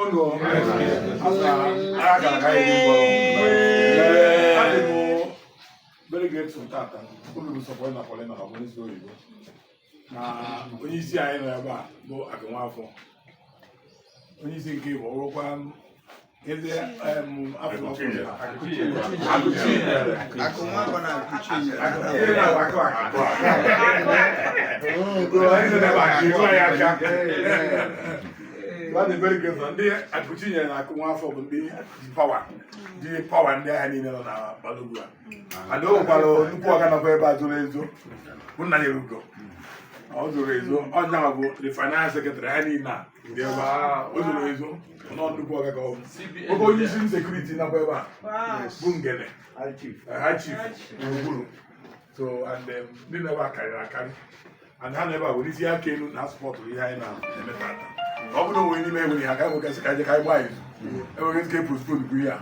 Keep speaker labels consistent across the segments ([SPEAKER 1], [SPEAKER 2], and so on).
[SPEAKER 1] Unu asa agha ka anyị dị. Adị m very grateful tata. Unu bụ sọpọrọ na pọlị na ọ bụ n'isi oyibo na onye isi anyị nọ ebe a bụ Akụnwafọ, onye isi nke Igbo, bụrụkwa eze afọ Akụchinyere.
[SPEAKER 2] Akụnwafọ na Akụchinyere.
[SPEAKER 1] Akụchinyere na akụ akụ. Anyị nọ ebe a ka ịtụ anyị aka. That is very grateful. Ndị Akụchinyere na Akụnwafọ bụ ndị ji power, ji power ndị agha niile nọ na Balogun a. And o nwekwara nnukwu ọga nọkwa ebe a zoro ezo bụ nna nyere ugo. Ọ zoro ezo, ọnya bụ the finance secretary ha niile a dị ebe a. O zoro ezo, nọ nnukwu ọga ka ọ bụ. Oge onye isi security nakwa ebe a bụ Ngene, high chief gburugburu. So and ndị nọ ebe a karịrị akarị, and ha nọ ebe a were isi aka elu na support ihe anyị na-eme tata. Ọ bụrụ na onwe n'ime enweghị ha ka enwegasị ka anyị ka anyị gbaa izu, enweghị ike postpone bụ ihe a,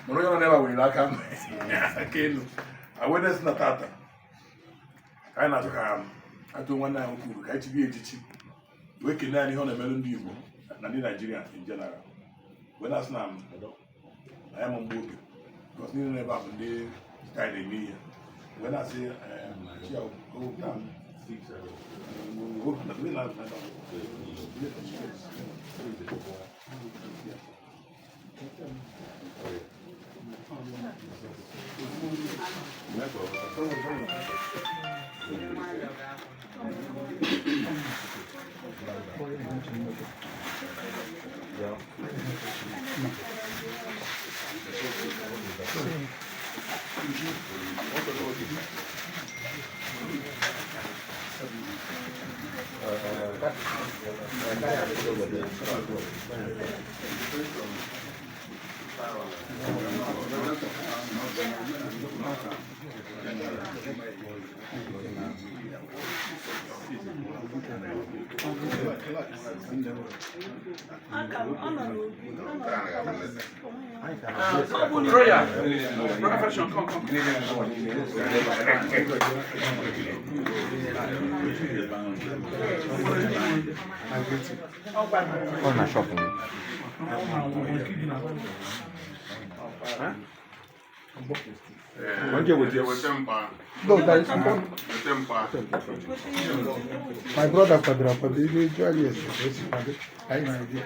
[SPEAKER 1] mana onye nọ n'ebe a were aka elu awareness na tata ka anyị na-achọ ka atụ nwanne anyị nwoke uru, ka anyị chibi echichi wee kelee anyị ihe ọ na-emerụ ndị Igbo na ndị Naijiria in general, wee na-asị na na ya ma mgbe oge because niile nọ ebe a bụ ndị ka anyị na-eme ihe, wee na-asị chi ya wepụta
[SPEAKER 3] Royal, Royal Federation, come, come.
[SPEAKER 4] Ọ na shop m.
[SPEAKER 5] Weta mkpa.
[SPEAKER 6] No, there is one.
[SPEAKER 5] Weta mkpa.
[SPEAKER 6] My brother kwadoro akwado ihe eju anyị ese ka o si kwado anyị na-eje.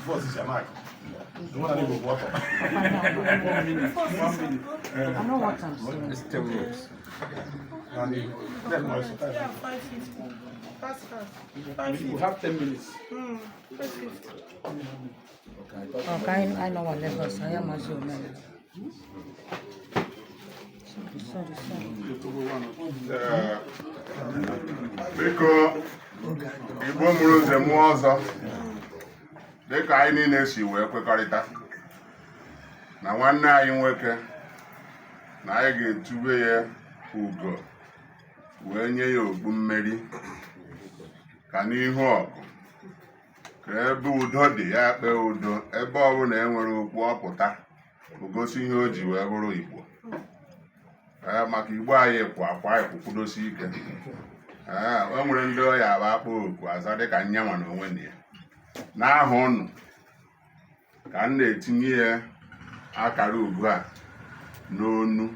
[SPEAKER 1] Force is a mark. The one that go water.
[SPEAKER 7] I know what I'm saying.
[SPEAKER 4] It's 10 minutes.
[SPEAKER 8] Yeah, 5:50. Fast, fast. 5:50.
[SPEAKER 3] We have 10 minutes.
[SPEAKER 8] 5:50.
[SPEAKER 7] Okay, I know what Lagos. I am Azul. Sorry, sorry, sorry.
[SPEAKER 5] Ee, biko, Igbo mụrụ ụzọ mụọ ọzọ, dịka anyị niile si wee kwekọrịta na nwanne anyị nwoke na anyị ga-etube ya ugo wee nye ya okpu mmeri, ka n'ihu ọgụ, ka ebe udo dị ya kpee udo, ebe ọbụla e nwere okwu ọpụta o gosi ihe o ji wee bụrụ Igbo. Ee, maka Igbo anyị kwụ akwa anyị kwụ kwudosi ike. Ee, o nwere ndị ọya abụ akpọ oku aza dịka nyanwa na onwe na ya. N'aha ụnụ ka m na-etinye ya akara ugo a n'onu.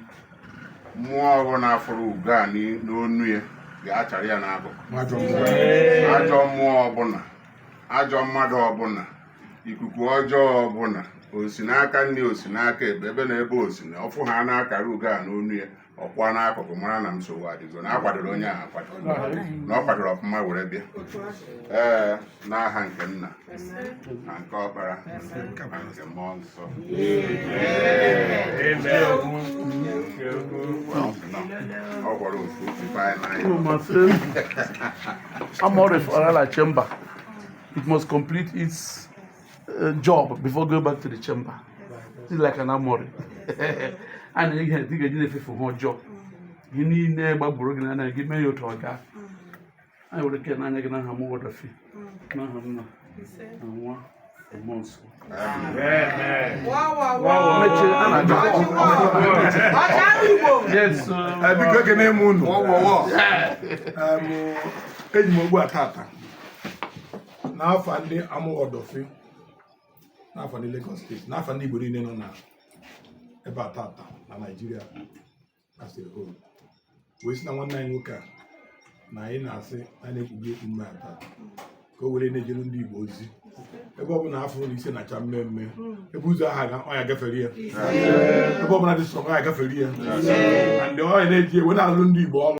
[SPEAKER 5] Mmụọ ọbụla fụrụ ugo a n'onu ya ga-achara ya n'akụkụ. Ajọ mmụọ ọbụla, ajọ mmadụ ọbụla, ikuku ọjọọ ọbụla osi n'aka nri, osi n'aka ekpe, ebe na ebe osi na ọfụ ha na-akara ugo a n'onu ya, ọkwa n'akụkụ, mara na nsogbu adịgo, na akwadoro onye ahụ akwado, na ọ kwadoro ọfụma were bịa. Ee, n'aha nke Nna na nke Ọkpara na nke Mmụọ Nsọ. Ọ gwara ofu ife anyị n'anya.
[SPEAKER 3] You must say, Armory for Arala chamber. It must complete its job before going back to the chamber. It's like an armory. A na-eji dị ga-eji na-efefu ha ọjọọ. Ihe niile gbagburu gị n'anya gị mee ya otu ọ gaa. Anyị were ke n'anya gị n'aha Amuwo Odofin, n'aha Nna
[SPEAKER 8] Ise.
[SPEAKER 3] na Nwa na Mmụọ Nsọ.
[SPEAKER 8] Wa wa wa.
[SPEAKER 3] Mechie, a na-aga.
[SPEAKER 8] Ọcha Igbo.
[SPEAKER 3] Yes.
[SPEAKER 1] Biko, ekene m unu. Eji m ogbu a tata n'afọ ndị Amuwo Odofin, n'afọ ndị Lagos State, n'afọ ndị Igbo niile nọ na ebe a tata na Naịjirịa as a whole, wee sị na nwanne anyị nwoke a na anyị na-asị na anyị na-ekpubi okpu mme a tata ka o were na-ejere ndị Igbo ozi ebe ọ bụla afọ na ise na-acha mmemme, ebe ụzọ aha ga ọ ya gafere ya, ebe ọ bụla dị sọ ọ ya gafere ya, and ọ ya na-eji ewe na-alụ ndị Igbo ọrụ.